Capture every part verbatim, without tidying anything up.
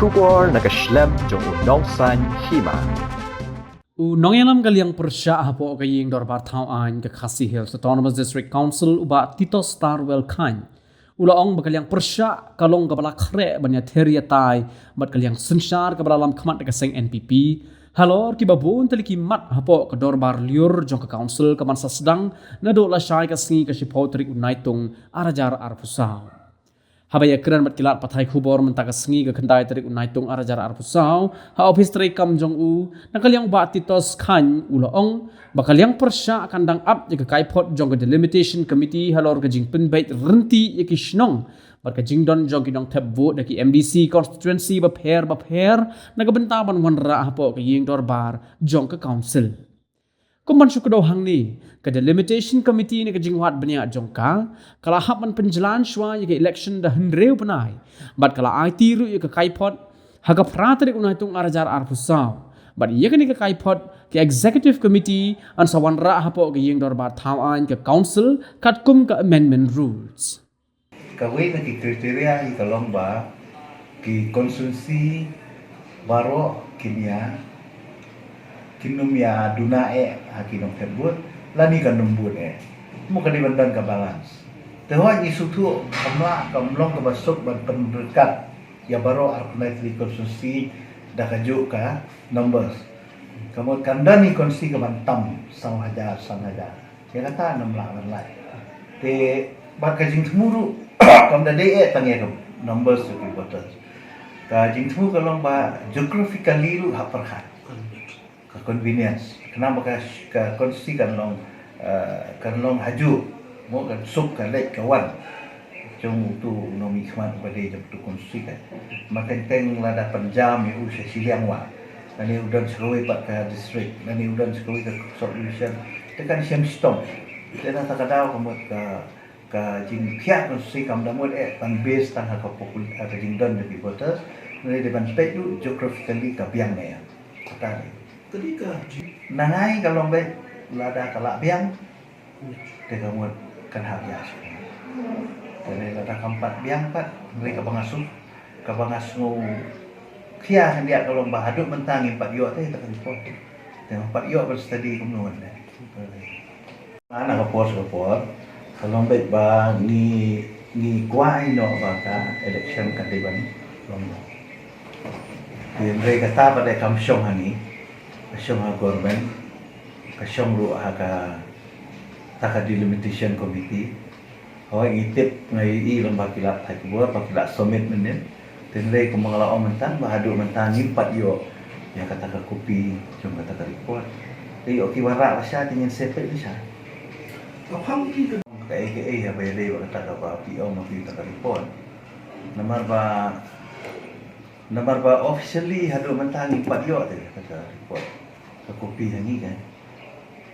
Khubor na ka shlem jong u Nongsaiñ Hima. U nongïalam ka liang pyrshah hapoh ka ïing dorbar thaw aiñ ka Khasi Hills Autonomous District Council, u Bah Titosstarwell Chyne, u la ong ba ka liang pyrshah ka long kaba la khreh ban ïather ïatai bad ka liang synshar kaba la lam khmat da ka seng N P P halor kiba bun tylli ki mat hapoh ka dorbar lyiur jong ka council ka ban sa sdang naduh lashai ka sngi, ka shiphew tarik u Naitung arhajar arphew saw. Haba ïakren bad ki lad pathai khubor mynta ka sngi, ka khyndai tarik u Naitung arhajar arphew saw, ha ophis treikam jong u, na ka liang u Bah Titosstarwell Chyne, u la ong ba ka liang pyrshah kan dang ap ïa ka kaiphod jong ka Delimitation Committee halor ka jingpynbeit rynti ïa ki shnong bad ka jingdon jong ki nongthep vote da ki M D C constituency bapher bapher na ka bynta ban wanrah hapoh ka ïing dorbar jong ka council. Kum ban shu kdew hangne, ka Delimitation Committee na ka jingwad bniah jong ka, ka la hap ban pynjlan shuwa ïa ka election da hynriew bnai bad ka la aiti ruh ïa ka kaiphod ha ka phra tarik u Naitung arhajar arphew saw. Bad ïa kane ka kaiphod, ka Executive Committee yn sa wanrah hapoh ka ïing dorbar thaw aiñ ka council katkum ka amendment rules. Kawei na ki kriteria hi ka long ba ki constituency baroh kin ïa, kin nym ïa duna eh ha ki nongthep vote lane kan nym vote eh. Mo ka dei ban don ka balance. Te hooid ngi sngewthuh kam lah, kam long kaba suk ban pynryngkat ïa baroh arphew khyndai tylli ki constituency da kajuh ka numbers. Ka mut kan don ki constituency ka ban tam saw hajar, san hajar. Ïa kata ngam lah ban lait. Te bad ka jingthmu ruh kam da dei eh tang ïa ka numbers of the voters. Ka jingthmu ka long ba geographically ruh ha pyrkhat ka convenience. Khnang ba ka, ka constituency kan long, eh, kan long hajuh, mo, kan suk ka leit ka wan jong uto u nongmihkhmat uba dei jong uto u constituency kan. Ma teng teng lada pynjam ïa u sha shiliang wah, lane u don sha kawei pat ka district, lane u don sha kawei ka sub-division, te kan shem shitom. Te na kata ka daw ka mut ka, ka jingpynïaid constituency kam da mut eh ban base tang ha ka popul-, ha ka jingdon jong ki voters, lane dei ban peit ruh geographically ka biang ne em. Kata dei. Ka dei ka jing- Nangai ka long beit lada ka lah biang, te ka mut kan hap ïa shuh. Te lada kam pat biang pat, hynrei kaba nga sngew, kaba nga sngewkhia khyndiat ka long ba haduh mynta ngim pat ïoh te ïa kata ka report. Te ngim pat ïoh ban study kumno ne. Nga na ka por sha ka por ka long beit ba ngi, ngi kwah ïa noh ba ka election ka dei ban long. Hynrei kata pat de kam shong ha ngi, ka shong ha government, ka shong ruh ha kata ka delimitation committee. Hooid ngi tip, nga ïohi lem ba ki la thait bor, ba ki la submit mynnin. Hynrei kumba nga la ong mynta ba haduh mynta ngim pat ïoh ïa kata ka kopi jong kata ka report. Te ïoh ki wanrah lashai te ngin sa peit lashai. Kaei kaei haba ïadei bad kata kaba phi ong ma phi kata ka report. Namar ba Namar ba officially haduh mynta ngim pat ïoh te kata ka report, ka kopi ha ngi kan.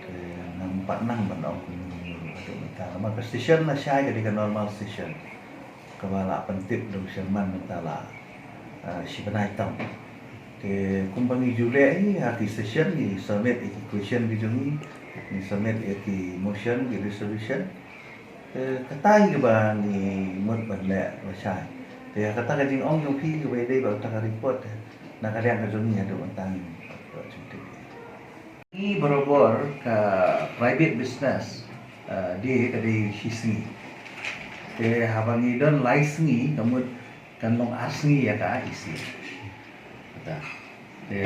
Te ngam pat nang ban ong kumno haduh mynta. Namar ka session lashai ka dei ka normal session kaba la pyntip da u chairman mynta la, ah, shi bnai tam. Te kumba ngi ju leh hi ha ki session, ngi submit ïa ki question ki jong ngi, ngi submit ïa ki motion, ki resolution. Te kata hi kaba ngi mut ban leh lashai. Te kata ka jingong jong phi kaba ïadei bad kata ka report, na ka liang ka jong ngi haduh mynta ngim pat ïoh jingtip. Ngi barabor ka private business, eh, dei ka dei shi sngi. Te haba ngi don lai sngi ka mut kan long ar sngi ïa ka E C. Kata. Te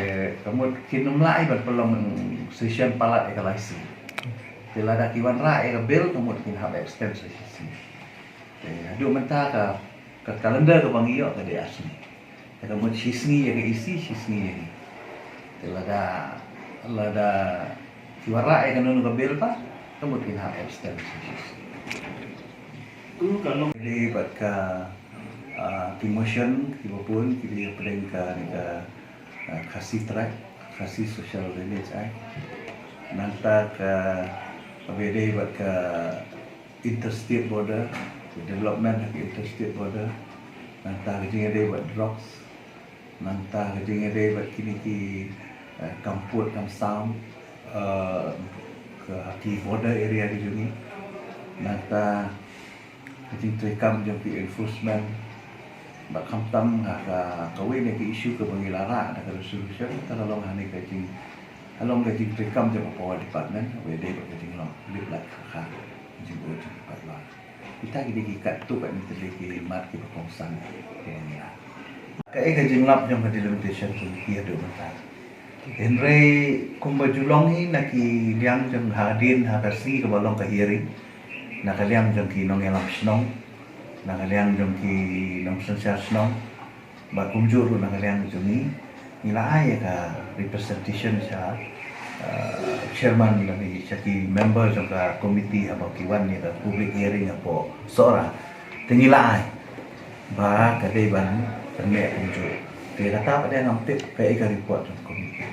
ka mut kin ym lah ban pynlong session palat ïa ka lai sngi. Te lada ki wanrah ïa ka bill ka mut kin hap extend session. Te haduh mynta ka, ka calendar kaba ngi ïoh ka dei ar sngi. Te ka mut shi sngi ïa ka E C, shi sngi ïa ngi. Te lada, lada ki wanrah ïa kano kano ka bill pat ka mut kin hap extend session. Dei bad ka, ah, ki motion kiba bun ki dei hapdeng kane ka, ah, Khasi Tribe, Khasi Social Lineage Act. Nangta ka, kaba dei bad ka interstate border, ka development ha ka interstate border. Nangta ka jingïadei bad drugs. Nangta ka jingïadei bad kine ki, eh, kam pud kam sam, eh, ka ha ki border area ki jong ngi. Nangta ka jingtreikam jong ki enforcement. Bad khamtam ha ka kawei na ki issue kaba ngi la rah na ka resolution ka la long hangne ka jing, ka long ka jingtreikam jong ka Power Department, kaba dei bad ka jinglong lip lait kha, ka jingbuh jingpatwa. Kita ki dei ki katto katne tylli ki mat kiba kongsan kiba ngi rah. Kaei ka jinglap jong ka delimitation Committee haduh mynta? Hynrei kumba ju long hi na ki liang jong hadien ha ka sngi kaba long ka hearing, na ka liang jong ki nongïalam shnong, na ka liang jong ki nongsynshar shnong, bad kumjuh ruh na ka liang jong ngi, ngi la ai ïa ka representation sha, uh, chairman lane sha ki member jong ka committee haba ki wan ïa ka public hearing hapoh Sohra. Te ngi la ai ba ka dei ban pynneh kumjuh. Te kata pat de ngam tip kaei ka report jong ka committee.